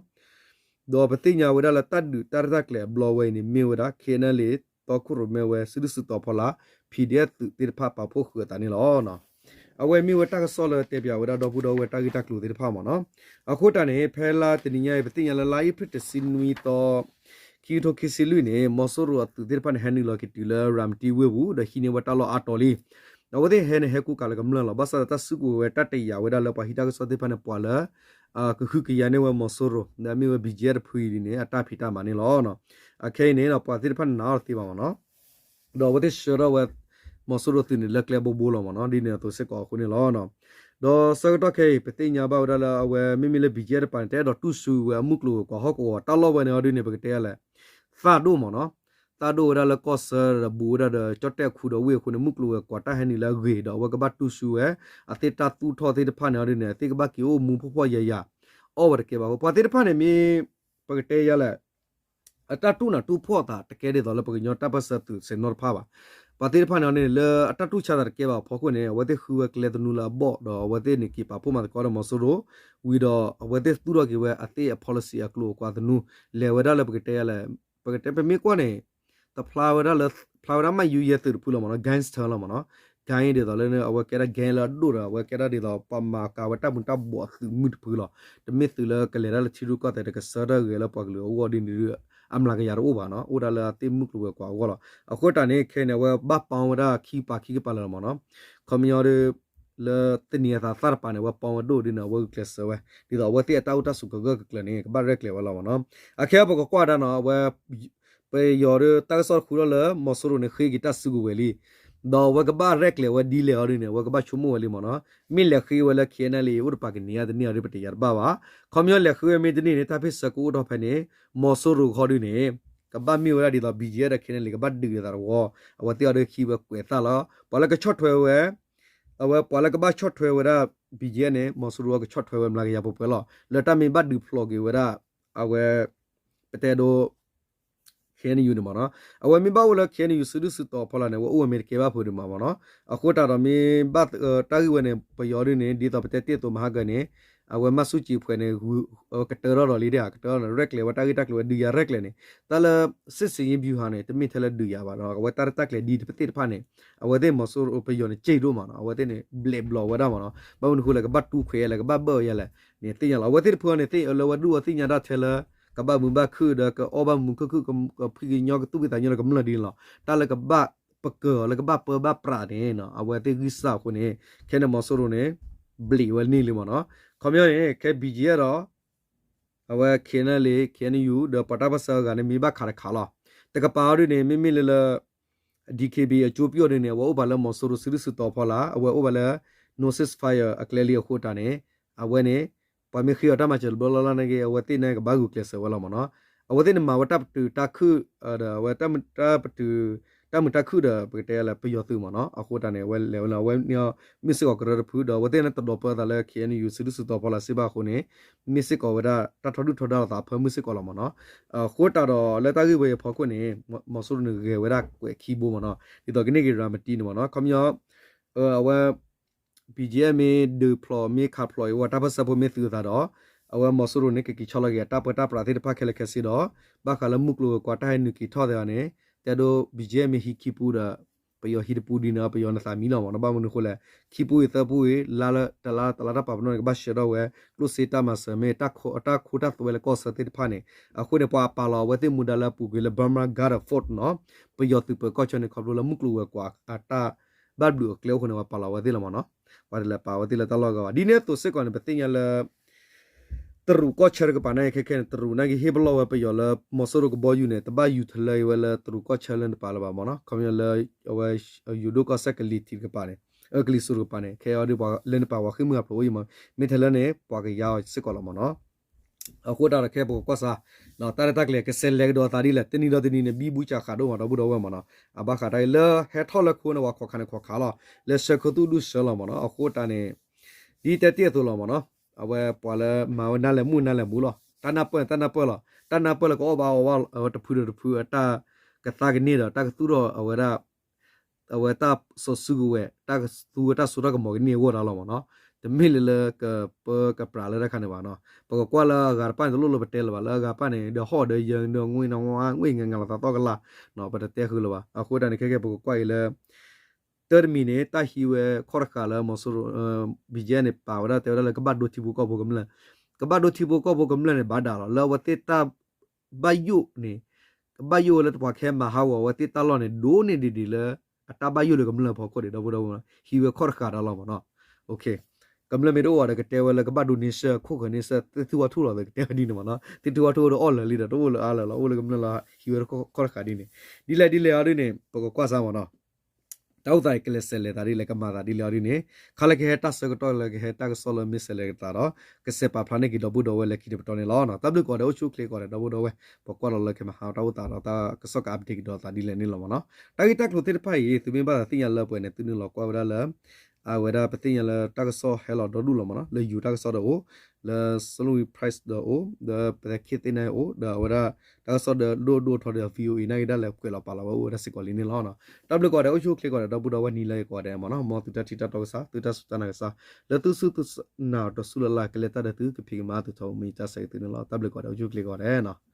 ဒီးပသ့ၣ်ညါဝဲဒၣ်လၢတၢ်ဒုးတၢ်ရဲၣ်တၢ်ကျဲၤအဘျီဝဲအံၤန့ၣ် မ့ၢ်ဝဲဒၣ် KNLA တီခိၣ်ရိၣ်မဲဝဲ စုဒုၣ်စုတီၤဖီလာ် PDF သုးသ့ၣ်တဖၣ်ပာ်ဖှိၣ်ဃုာ်အသးန့ၣ်လီၤ. အဝဲမ့ၢ်ဝဲတၢ်ကစီၣ်လၢတဲပၠးဝဲဒၣ်ဒီပုၢ်ဒီဝဲၢ်တၢ်ဂ့ၢ်တၢ်ကျိၤသ့ၣ်တဖၣ်မနီၤ. အဃိတၢ်န့ၣ် ဖဲလါတနံၤညါအံၤ ပသ့ၣ်ညါလၢလါအ့ဖြ့ၣ်တဆံနွံသီ ခံကထိခံဆံလွံၢ်န့ၣ် မီၤစိရိၤအသုးသ့ၣ်တဖၣ်န့ၣ် ဟဲနုာ်လီၤက့ၤတုၤလၢရၤမတံဝ့ၢ်ပူၤ ဒီးဟံးန့ၢ်ဝဲတၢ်လီၢ်အါတီၤလံ အဝဲသ့ၣ်ဟဲန့ၣ် ဟဲကူကၤလၢကမျၢၢ်လီၤ. ဘၣ်ဆၣ်ဒီးတၢ်စုကဝဲၤဝဲတၢ်တယာ်ဝဲဒၣ်လၢပှၤဟံးတၢ်ကစီၣ်သ့ၣ်တဖၣ်န့ၣ် ပှၤလၢ ကဟုကယာ်န့ၢ်ဝဲမီၤစိရိၤ ဒီးမ့ၢ်ဝဲ ဘံၣ်ကၠံၣ်အဲၣ် တဖုအံၤန့ၣ် အတၢ်ဖံးတၢ်မၤန့ၣ်လီၤ. အခဲအံၤန့ၣ်ဒီး ပှၤသ့ၣ်တဖၣ်န့ၣ်နာ်အီၤတသ့ဘၣ်မနီၤ. ဒီးအဝဲသ့ၣ်ဆှၢထီၣ်ဝဲ မီၤစိရိၤသုးန့ၣ် လၢကျဲဘိဘိလီၤမနီၤ ဒ်န့ၣ်အသိးစ့ၢ်ကီးအဃိန့ၣ်လီၤ. ဒီးဆၢကတီၢ်ခဲအံၤ ပသ့ၣ်ညါဘၣ်ဝဲဒၣ်လၢအဝဲ မ့မ့ၢ်လၢ ဘံၣ်ကၠံၣ်အဲၣ် တပၤန့ၣ် တအဲၣ်ဒိးတူၢ်ဆူၣ်ဝဲအမုၢ်ကျိၤဝဲၤကွာ်ဟီၣ်ကဝီၤတၢ်လီၢ်ဝဲန့ၣ်အီၤဒ်န့ၣ် ပကတဲလဲၣ် သၣ်ဒိၣ်မနီၤ သၣ်ဒိၣ်ဝဲဒၣ်လၢကီၢ်ဆၢဒီးဘူးဝဲဒၣ်ဒီးကၠီၣ်တဲၣ်ခူဒီးဝ့ၢ်အဃိန့ၣ် မုၢ်ကျိၤဝဲၤကွာ်တၢ်ဟဲနုာ်လၢအဂ့ၤ ဒီးအဝဲကဘၣ်တူၢ်ဆူၣ်ဝဲ အသ့ၣ်တၢ်သူၣ်ထီၣ်သ့ၣ်တဖၣ်န့ၣ်အီၤဒ်န့ၣ် အသ့ၣ်ကဘၣ်က့ၤအိၣ်မူဖှီၣ်ဖှီၣ်ယာ်ယာ် အီၣ်ဝဲတကဲဘၣ်အဃိ ပှၤသ့ၣ်တဖၣ်န့ၣ်မ့ၢ် ပကတဲယၤလဲၣ် အတၢ်တူၢ်နးတူၢ်ဖှီၣ်အသးတကဲဒ်သိးလၢ ပကညီတၢ်ပၢၢ်ဆၢသုးစဲးနီၣ်တဖၣ်ဘၣ်. ပှၤသ့ၣ်တဖၣ်န့ၣ်န့ၣ် လၢအတၢ်တူၢ်ဆါသးတကဲဘၣ်အဖီခိၣ်န့ၣ် အဝဲသ့ၣ်ဃုဝဲကျဲသနူလၢအဘီၣ် ဒီးအဝဲသ့ၣ်န့ၣ်က့ၤပာ်ဖှိၣ်မၤသကိးဒီးမီၤစိရိၤ ဝံၤဒီး အဝဲသ့ၣ်သူၣ်ထီၣ်က့ၤဝဲအသ့ၣ်အ policy အကျိၤအကွာ်သနူ လဲၤဝဲဒၣ်လၢပကတဲယၤလဲၣ် ပကတဲပမ့ၢ်ကွၢ်န့ၣ် တဖျါဝဲဒၣ်လၢ ဖျါဝဲဒၣ်မးယူယဲသုးတဖုလီၤမနီၤ gangster လီၤမနီၤ gang ဒ်သိးလၢအဝဲကဲဒၣ် gang လၢအဒိၣ်ဒီး အဝဲကဲဒၣ်ဒ်သိး ပှၤမၤကၤဝဲတၢ်မူၤတၢ်ဘှီးအသုးမုၢ်တဖုလီၤ. တမ့ၢ်သုးလၢကလဲၤတၢ်လၢထံရူၢ်ကီၢ်သဲးဒီးကဆှၢတၢ်ဂဲၤလၢပှၤကလုာ်အဂီၢ်ဒ်န့ၣ်ဒီး အမျးကယၤတအိၣ်ဘၣ်နီၤ အိၣ်ဒၣ်လၢအသ့ၣ်မုၢ်ကျိၤဝဲၤကွာ်အဂီၢ်လီၤ. အဃိတၢ်န့ၣ် ခဲအံၤန့ၣ် အဝဲဘၣ်ပီဝဲဒၣ်ခံကပၤခံကပၤလၢာ်လီၤမနီၤ ခီပညီဒီး လၢသန့ၤအသးသၣ်တပၤန့ၣ် အဝဲပီဝဲဒိၣ်ဒ်န့ၣ် အဝဲဂုာ်ကျဲးစၢးဝဲ ဒ်သိးအဝဲသ့ၣ်အတၢ်အိၣ်တၢ်ဆိးကဂၢၢ်ကကျၢၤန့ၣ် ကဘၣ်ရဲၣ်ကျဲၤဝဲလီၤမနီၤ. အခဲအံၤပကကွၢ်ဒၣ်နီၤ အဝဲ ပယီၤဒီးတၢ်ကစီၣ်တဃုထီၣ်လၢ မီၤစိရိၤန့ၣ် ဃ့က့ၤတၢ်စုကဝဲၤလံ ဒီးအဝဲကဘၣ်ရဲၣ်ကျဲၤဝဲဒ်လဲၣ်အီၤဒ်န့ၣ် အဝဲကဘၣ်ဆိကမိၣ်ဝဲလံမနီၤ. မ့ၢ်လဲၤဃ့ဝဲလၢ KNLA အိၣ်တပၤကန့ၢ်ဧါတန့ၢ်ဧါဒီး ပတယာ်တဘၣ်ဘၣ်. ခီပညီလဲၤဃ့ဝဲမ့ၢ်တန့ၢ်န့ၣ် တၢ်ဖ့ၣ်ဆၢကအိၣ်ထီၣ်ဖဲန့ၣ် မီၤစိရိၤခီဒ်န့ၣ် ကဘၣ်မ့ၢ်ဝဲဒၣ်ဒ်သိး ဘံၣ်ကၠံၣ်အဲၣ် ဒီး KNLA ကဘၣ်ဒုးအသးတဝီ အဝဲသ့ၣ်အီၤဒီးဟံးဝဲကွဲးသၣ်လီၤ. ပှၤလၢကဆီၣ်ထွဲဝဲ အဝဲပှၤလၢကဘၣ်ဆီၣ်ထွဲဝဲဒၣ် ဘံၣ်ကၠံၣ်အဲၣ် န့ၣ် မီၤစိရိၤအီၤကဆီၣ်ထွဲဝဲမျးကယၤပှဲၤပှဲၤလီၤ. လၢတၢ်မ့ၢ်ဘၣ်ဒုးဖျိးက့ၤဝဲဒၣ် အဝဲ ပတဲဒိ KNU န့ၣ်မနီၤ. အဝဲမ့ၢ်ဘၣ်အိၣ်လၢ KNU စုဒုၣ်စုတီၤအဖီလာ်န့ၣ် အဝဲအိၣ်ဝဲမ့ၢ်တကဲဘၣ်ဖုးဒံးမးမနီၤ. အဃိတၢ်ဒီးမ့ၢ်ဘၣ် တၢ်ဂ့ၢ်ဝဲန့ၣ် ပယီၤဒ်န့ၣ် ဒ်သိးပတဲတ့ၢ်အသိးမဟါကၢန့ၣ် အဝဲမၤဆူၣ်ကၠံၤဖှဲးန့ၣ် ကတၢၢ်ထီၣ်ဒီးလံဒၣ် ကတၢၢ်ထီၣ်န့ၣ် ရဲၣ်ကျဲၤဝဲတၢ်ဂ့ၢ်တၢ်ကျိၤဝဲ ဒုးယၤရဲၣ်ကျဲၤန့ၣ် တၢ်လၢ စစ်ဆင်ရေးဗျူဟာ န့ၣ် တမ့ၢ်ထဲလၢဒုးယၤဘၣ်ဒီး အဝဲတၢ်ရဲၣ်တၢ်ကျဲၤဒ်တဖၣ်သ့ၣ်တဖၣ်န့ၣ် အဝဲသ့ၣ်မီၤစိရိၤပယီၤန့ၣ် က့ၢ်ဒိၣ်မးနီၤ အဝဲသ့ၣ်န့ၣ် ဘျဲးဘျီဝဲဒၣ်မးနီၤ ဘၣ်မနုၤဃိလဲၣ် ကဘၣ်တူၢ်ခွဲးလဲၣ် ကဘၣ်ဘၢၣ်ယဲလဲၣ်န့ၣ် သ့ၣ်ညါလီၤ. အဝဲသ့ၣ်တဖုန့ၣ် သ့ၣ်အၢလၢဝဲဒိၣ်အီၤသ့ၣ်ညါဒၣ်ထဲလၢ ကဘၣ်မုာ်ဘၣ်ခုၣ်ဒီး ကအီၣ်ဘၣ်မုာ်ခုၣ်ခုၣ် ကဖှံကညီကသူၣ်ဖှံသးညီဒီးကမျၢၢ်ဒ်န့ၣ်လီၤ. တၢ်လၢကဘၣ်ပကၢၤအီၤလၢကဘၣ်ပၢဘၣ်ပြးန့ၣ် အဝဲသ့ၣ်ဂံၢ်စၢ်အဃိန့ၣ် ခဲန့ၣ်မီၤစိရိၤန့ၣ် ဘျံးဝဲန့ၢ်လံမးနီၤ. ခီပညီန့ၣ် ခဲ ဘံၣ်ကၠံၣ်အဲၣ် ဒီး အဝဲ KNLA KNU ဒီးပှၤတၢ်ပၢၢ်ဆၢအဂၤန့ၣ် မ့ၢ်ဘၣ်ခးတခးလီၤ. တကပၤအီၤဒ်န့ၣ် မ့မ့ၢ်လၢလၢ DKBA အကၠိပံၣ်အီၤဒ်န့ၣ် အဝဲအိၣ်ပာ်လၢမီၤစိရိၤစုဒုၣ်စုတီၤဖီလာ် အဝဲအိၣ်ပာ်လၢ no ceasefire အကျဲလံအဃိတၢ်န့ၣ် အဝဲန့ၣ် ပှၤမ့ၢ်ဃ့အီၤတၢ်မၤစၢၤတဘျီလၢ်လၢ်န့ၣ်က့ အဝဲသ့ၣ်န့ၣ်ကဘၣ်ဂုာ်ကျဲးစၢးဝဲလီၤမးနီၤ. အဝဲသ့ၣ်န့ၣ်မၤဝဲတၢ်ပတုာ်တၢ်ခုၣ် ဒီးအဝဲတၢ်ပတုာ် တၢ်မုာ်တၢ်ခုၣ်ဒီး ပကတဲလၢပယီၤသုးမးနီၤ. အဃိတၢ်န့ၣ် အဝဲလဲၤဝဲလၢ အဝဲန့ၣ် မ့ၢ်စ့ၢ်ကီးကရၢတဖုဒီး အဝဲသ့ၣ်န့ၣ်တဒိးပၢသးလၢ KNU စုဒုၣ်စုတီၤဖီလာ်စ့ၢ်ဘၣ်အဃိန့ၣ် မ့ၢ်စ့ၢ်ကီးဝဲဒၣ်တၢ်ထီဒုၣ်ထီဒါလိာ်သးအဖၢမုၢ်စ့ၢ်ကီးလီၤမးနီၤ. အဃိတၢ်ဒီးလၢတၢ်ဂ့ၢ်ဝဲအံၤအဖီခိၣ်န့ၣ် မီၤစိရိၤန့ၣ်ဂဲၤဝဲဒၣ်ကွဲးခံဘိမးနီၤ. ဒ်သိးကန့ၢ်က့ၤရၤမတံန့ၣ်မးနီၤ. ခီပညီ အဝဲ ဘံၣ်ကၠံၣ်အဲၣ် မ့ၢ်ဒုးဖျိးမ့ၢ်ခးဖျိးအံၤ ဝဲတၢ်ပၢၢ်ဆၢဖိမ့ၢ်သုးအသးဒီး အဝဲမီၤစိရိၤန့ၣ် ကက့ၤဆီလီၤက့ၤအတၢ်ပၢတၢ်ပြးသ့ၣ်တဖၣ်ခဲလၢာ်ခဲဆ့ဒီး ဘၣ်ဃးလၢမုၢ်ကျိၤဝဲၤကွာ်တၢ်ဟဲနုာ်က့ၤထီၣ်သ့ၣ်ဂၤန့ၣ် တဲဒိ ဘံၣ်ကၠံၣ်အဲၣ် မ့ၢ်ဟံးခံပူဒီး ပယီၤဟံးတပူဒ်န့ၣ် ပယီၤနသးမံလီၤမးနီၤ. ဘၣ်မနုၤအဃိလဲၣ် ခံပူအံၤသၢပူအံၤ လါလၢတလါတလါတၢ်ပာ်ပနီၣ်န့ၣ် ကဘၣ်ဆှၢထီၣ်ဝဲ ကျိၣ်စ့တၢ်မၤစၢၤမ့ၢ် တၢ်ခိတၢ်သွဲလၢကီၢ်ဆၢသ့ၣ်တဖၣ်န့ၣ် အဃိန့ၣ် ပှၤပာ်လီၤအဝဲသ့ၣ်မူဒါလၢအပူၤကွံာ်လၢ Burma Garden Force နီၤ. ပယီၤသုးပၢၤကီၢ်ဆၢန့ၣ် ခီဖျိလၢမုၢ်ကျိၤဝဲၤကွာ်အတၢ်ဘၣ်ဘျုးအကျဲအိၣ်အဃိန့ၣ် ပှၤပာ်လီၤအဝဲသ့ၣ်လီၤမးနီၤ. ပှၤတလဲၤပာ်အဝဲသ့ၣ်လၢတၢ်လီၢ်အဂၤဘၣ်. ဒ်န့ၣ်အသိးစ့ၢ်ကီးန့ၣ် ပသ့ၣ်ညါလၢ တရူးကီၢ်ဆၢတကပၤန့ၣ် ခဲခဲန့ၣ် တရူးနာ်က့ဟ့ၣ်ပလီၢ်ဝဲပယီၤလၢ မီၤစိရိၤကဘီယူၤန့ၣ် တဘၣ်ယူၤထလၢအံၤဝဲလၢတရူးကီၢ်ဆၢလၢတပၤလၢၤဘၣ်မးနီၤ. ခီပညီလၢ အဝဲ ယိၤဒိၣ်ကီၢ်စဲၣ်ကလံၤထံးတကပၤန့ၣ် ကလံၤစိးတကပၤန့ၣ် ခဲအံၤဒ်ပှၤလၢန့ၣ်ပာ်ဝဲဃ့ၢ်မှံဟးဖျိးအိၣ်အံၤမး မ့ၢ်ထဲလၢန့ၣ် ပှၤကယါအီၤစ့ၢ်ကီးလီၤမးနီၤ. အဃိတၢ်ဒီးခဲပကကွၢ်စါ တၢ်ရဲၣ်တၢ်ကျဲၤကဆဲးလဲၤကဒီးသးဒ်လဲၣ် တနံၤဒီးတနံၤန့ၣ် ဘံဘူကၠးဃးဒိၣ်မး ဒီပုၢ်ဒီဝဲၢ်မ့ၢ်နီၤ. အဘၣ်ဃးတၢ်အံၤလၢဟဲထီၣ်လၢခိန့ၣ် ပှၤခိးခးန့ၣ်ခိးခးလီၤ လၢဆှၢခိသူၣ်ဒူၣ်ဆှၢလီၤမ့ၢ်နီၤ. အဃိတၢ်န့ၣ် ဒ်တဲတ့ၢ်အသိးလီၤမ့ၢ်နီၤ. အဝဲပှၤလၢမၤဝဲနါလဲၤမူနါလဲၤမူလီၤ. တၢ်နၢ်ပၢၢ်န့ၣ် တၢ်နၢ်ပၢၢ်လီၤ. တၢ်နၢ်ပၢၢ်လၢကအီၣ်ဘၣ်အီဘၣ် တဖုဒီးတဖု တၢ်ကသါကန့ၢ်ဒီး တၢ်ကသူၣ်ထီၣ်အဝဲဒၣ် အဝဲတၢ်စီၤစုကဝဲၤ တၢ်ကသူဝဲတၢ်စိတၢ်ကမီၤကန့ၢ်အဂီၢ်တၢ်လီၤမ့ၢ်နီၤ. တမ့ၢ်လၢလၢကပၢကပြးလၢတၢ်ခါန့ၣ်ဘၣ်နီၤ. ပကကွၢ်လၢအဂၤတဖၣ်န့ၣ် တလိၣ်လၢပတဲလၢၤဘၣ် လၢအဂၤတဖၣ်န့ၣ် ဒီးဟီၣ်ဒီးယၢၤဒီးငွ့နဝါ ငွ့ငၤငၤလီၤသးသီၣ်ကလာ် ပတတဲဃုာ်လၢၤဘၣ်. အဃိတၢ်န့ၣ် ခဲကဲပကကွၢ်အံၤလၢ တၢ်တမံၤန့ၣ် တၢ်ဟံးဝဲခီၣ်တဃာ်လၢ မီၤစိရိၤ ဘံယဲၢ်န့ၣ် ပာ်ဝဲဒၣ်တဲဝဲဒၣ်လၢကဘၣ်ဒိထံဖိကီၢ်ဖိကမျၢၢ်, ကဘၣ်ဒိထံဖိကီၢ်ဖိကမျၢၢ်န့ၣ် ဘၣ်ဒၣ်လီၤ လၢအဝဲသ့ၣ်တၢ်ဘၣ်ယိၣ်န့ၣ်, ကဘၣ်ယိၣ်ဝဲလၢတပှၤခဲမၤဟးဂီၤအဝဲသ့ၣ်တၢ်လီၢ်န့ၣ် ဒိၣ်န့ၢ်ဒံးဒံးလၢ အတၢ်ဘၣ်ယိၣ်လၢကမျၢၢ်ဖီခိၣ်န့ၣ် ဒီပုၢ်ဒီဝဲၢ် ဟံးဝဲခီၣ်တဃာ်တၢ်လီၢ်မ့ၢ်နီၤ. ကမျၢၢ်မ့ၢ်တအိၣ်ဘၣ်ဒီးကတဲဝဲလၢကဘၣ်ဒိန့ဆၢၣ် ခိၣ်ဃၢၤန့ဆၢၣ် သ့ၣ်ထူၣ်ဝါထူၣ်လီၤသကတဲဝဲဒ်န့ၣ်မ့ၢ်နီၤ. သ့ၣ်ထူၣ်ဝါထူၣ်ဒီးအီၣ်လၢာ်လံဒီး တအိၣ်လၢအါလၢာ်လီၤ အိၣ်လၢကမျၢၢ်လီၤ ဟံးဝဲခီၣ်တဃာ်ဒ်န့ၣ်. ဒ်လဲၣ်ဒ်လဲၣ်အီၤဒ်န့ၣ် ပကကွၢ်စါမ့ၢ်နီၤ. တၢ်အိၣ်သးအံၤ ကလဲၤဆဲးလဲၤသးဒ်လဲၣ် ကမၤသးဒ်လဲၣ်အီၤဒ်န့ၣ်, ခါလၢကဟဲတၢ်ဆၢကတီၢ်လၢကဟဲတၢ်ကစီၣ်လၢမ့ၢ်ဆဲးလဲၤသးဒီး ကဆဲးပာ်ဖျါန့ၢ်က့ၤဒီပုၢ်ဒီဝဲၢ်လၢခံတပတီၢ်န့ၣ်လီၤ. တၢ်ဘျုးကိးဂၤဒဲး အိၣ်ဆူၣ်အိၣ်ချ့ကိးဂၤဒဲး ဒီပုၢ်ဒီဝဲၢ် ပကွၢ်လီၤလၢကမၤဟးထီၣ်တၢ်အိၣ်သးဒီး တၢ်ကစီၣ်က update ကဒီးသးဒ်လဲၣ်န့ၣ်လီၤမ့ၢ်နီၤ. တၢ်ဂ့ၢ်တၢ်ကျိၤသ့ၣ်တဖၣ်အံၤ သုမ့ၢ်ဘၣ်သးသ့ၣ်ညါလၢပှဲၤန့ၣ် သုနုာ်လီၤကွၢ်ဝဲဒၣ်လၢ အဝဲဒၣ်ပသ့ၣ်ညါလၢတၢ်ကစီၣ်ဟဲလီၤဒီဒူၣ်လီၤမ့ၢ်နီၤ, လၢ YouTube တၢ်ကစီၣ်ဒီးအိၣ်, လၢ Salween Press ဒီးအိၣ်, ဒီးပသဲခ့သ့ၣ်န့ၣ်အိၣ်, ဒီးအဝဲဒၣ် တၢ်ကစီၣ်ဒီးဒိၣ်ဒိၣ်ထီၣ်ဒီး VOA နာ်က့ဒၣ်လဲာ်ကွဲးလီၤပာ်လီၤဝဲအိၣ်ဝဲဒၣ်စ့ၢ်ကီးလံန့ၣ်လီၤ. တၢ်ဘျုးကိးဂၤဒဲး အိၣ်ဆူၣ်အိၣ်ချ့ကိးဂၤဒဲး ဒီပုၢ်ဒီဝဲၢ် နံၤလၢအဂ့ၤကိးဂၤဒဲးမ့ၢ်နီၤ, မ်သုတၢ်ထံၣ်တၢ်တီကစၢ် သုတၢ်စူၢ်တၢ်နာ်ကစၢ် လၢသုစူၢ်သုနာ်အီၤတစူၢ်လၢ်လၢ် ကလဲၤတၢ်ဒီးသု ကဖံးကမၤသုထီဘိ မ့ၢ်တၢ်ဆၢဂ့ၤသုန့ၣ်လီၤ. တၢ်ဘျုးကိးဂၤဒဲး အိၣ်ဆူၣ်အိၣ်ချ့ကိးဂၤဒဲးနီၤ.